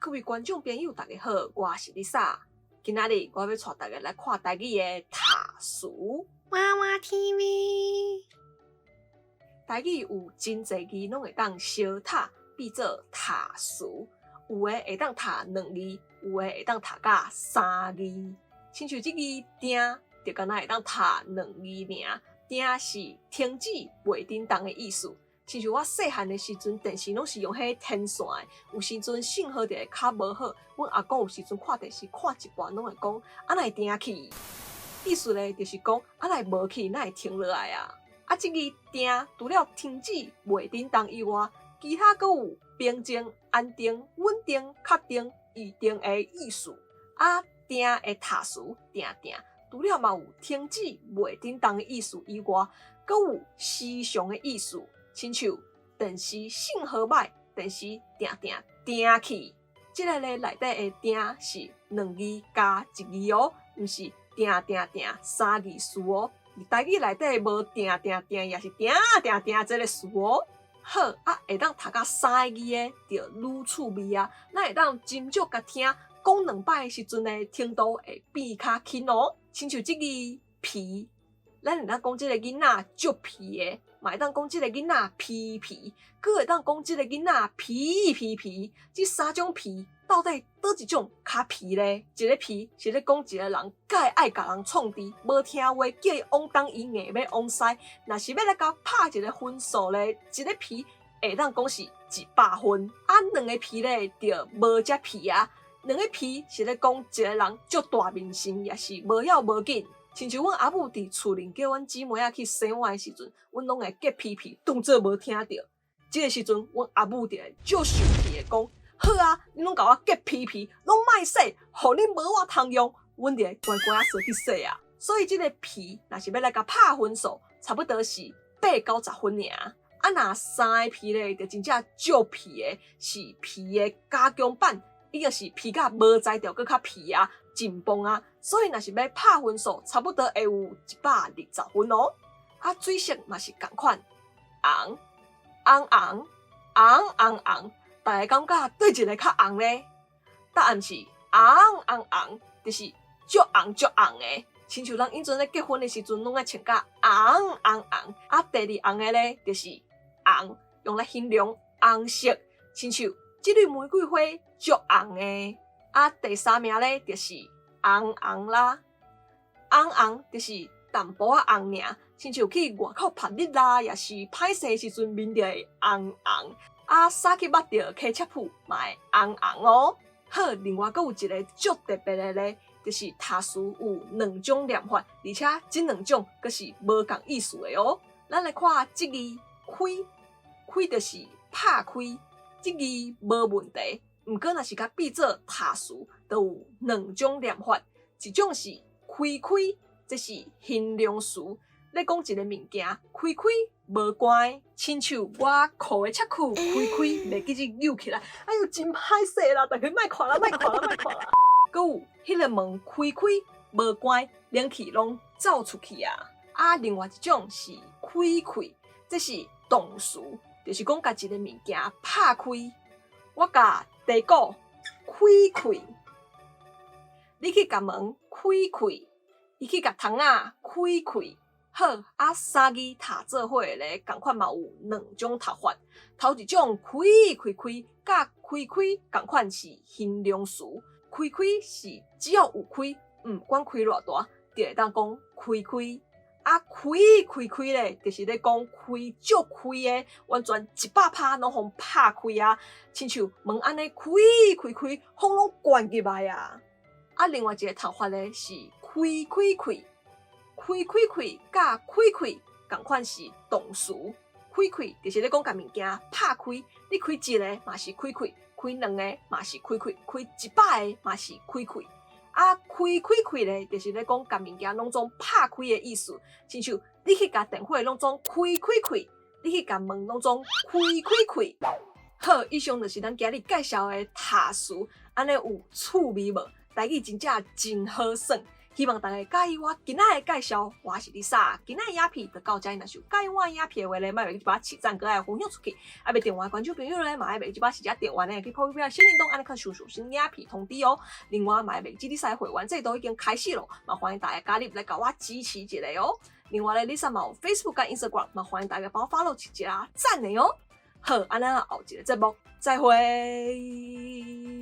各位觀眾朋友，大家好，我是麗莎。今仔日我欲帶大家來看台語的讀詞。娃娃 TV。台語有真濟字攏會當相讀，變做讀詞。有的會當讀兩字，有的會當讀甲三字。親像這字定，就敢若會當讀兩字爾。定是停止、袂振動的意思。親像我細漢的時陣，電視攏是用彼个天線的，有時陣信號就會較無好。阮阿公有時陣看電視看一半，攏會講：啊，哪會定去？意思咧，就是講啊，哪會無去，哪會停落來啊？啊，這字定除了停止、袂振動以外，其他閣有平靜、安定、穩定、確定、預定的意思。啊，定的讀詞定定，除了嘛有停止、袂振動的意思以外，閣有時常的意思。親像電視信號䆀，電視定定定去。這个咧內底的定是兩字加一字哦，毋是定定定三字詞哦。台語內底無定定定，也是定定定這个詞哦。好啊，會當讀甲三个字的，就愈趣味啊。咱會當斟酌共聽，講兩擺的時陣呢，程度會變較輕哦。親像這字皮，咱會當講這个囡仔足皮的，嘛會當講這个囡仔皮皮，閣會當講這个囡仔皮皮皮。這三種皮到底佗一種較皮咧？一个皮是咧講一个人介愛共人創治，無聽話，叫伊往東伊硬欲往西。若是欲來共拍一个分數咧，一个皮會當講是100分。啊，兩个皮咧就無遮皮啊。兩个皮是咧講一个人足大面性，也是無要無緊。親像阮阿母佇厝裡叫阮姊妹仔去洗碗的時陣，阮攏會激皮皮，當做無聽著。這个時陣，阮阿母就會足生氣的講：好啊，你攏共我激皮皮，攏莫洗，予你無碗通用，阮就會乖乖仔踅去洗啊。所以這个皮，若是欲來共拍分數，差不多是八九十分爾。啊，若三个皮咧，就真正足皮的，是皮的加強版，已經是皮甲無才調，閣較皮啊，真棒啊！所以若是欲拍分數，差不多會有120分哦。啊，水色嘛是仝款，紅、紅紅、紅紅紅，大家感覺佗一个較紅咧？答案是紅紅紅，就是足紅足紅的。親像人以前咧結婚的時陣，攏愛穿甲紅紅紅。啊，第二紅的咧，就是紅，用來形容紅色，親像這蕊玫瑰花足紅的。啊，第三名咧，就是紅紅啦，紅紅就是淡薄仔紅爾，親像去外口曝日啦，也是歹勢的時陣，面就會紅紅。啊，衫去抹著ケチャップ嘛會紅紅哦。好，另外閣有一个足特別的咧，就是讀詞有兩種念法，而且這兩種閣是無仝意思的哦。咱來看這字開，開就是拍開，這字無問題。毋過若是共變做讀詞，就有兩種念法。一種是開開，這是形容詞，咧講一个物件開開無關，親像我褲的尺褲開開，袂記得扭起來，哎喲，真歹勢啦！大家莫看啦，莫看啦，莫看啦。閣有彼个門開開無關，冷氣攏走出去啊。啊，另外一種是開開，這是動詞，就是講共一个物件拍開。我共地鼓開開，你去共門開開，伊去共窗仔開開。好，啊，三字讀做伙咧，仝款嘛有兩種讀法。頭一種開開開，佮開開仝款是形容詞，開開是只要有開，毋管開偌大，就會當講開開。啊，開開開咧，就是咧講開足開的，完全100趴攏予拍開啊，親像門按呢開開開，風攏灌入來啊。啊，另外一个讀法咧是開開開，開開開佮開開仝款是動詞，開開就是咧講共物件拍開，你開一个嘛是開開，開兩个嘛是開開，開100個嘛是開開。啊，開開開咧，就是咧講共物件攏總拍開的意思，親像你去共電火攏總開開開，你去共門攏總開開開。好，以上就是咱今日介紹的讀詞，按呢有趣味無？台語真正真好耍，希望大家佮意我今仔的介紹。我是麗莎，今仔的影片就到遮。若是有佮意我的影片的話咧，莫袂記一擺起讚，閣愛分享出去。啊，未訂閱觀眾朋友咧，嘛愛袂記一擺設訂閱咧，去破表小鈴鐺，按呢較上上新影片通知哦。另外，嘛會袂記麗莎的會員制度已經開始咯，嘛歡迎大家加入來共我支持一下哦。另外咧，麗莎嘛有 Facebook 佮 Instagram，嘛歡迎大家幫我 follow 一下讚的哦。好，按呢後一個節目再會。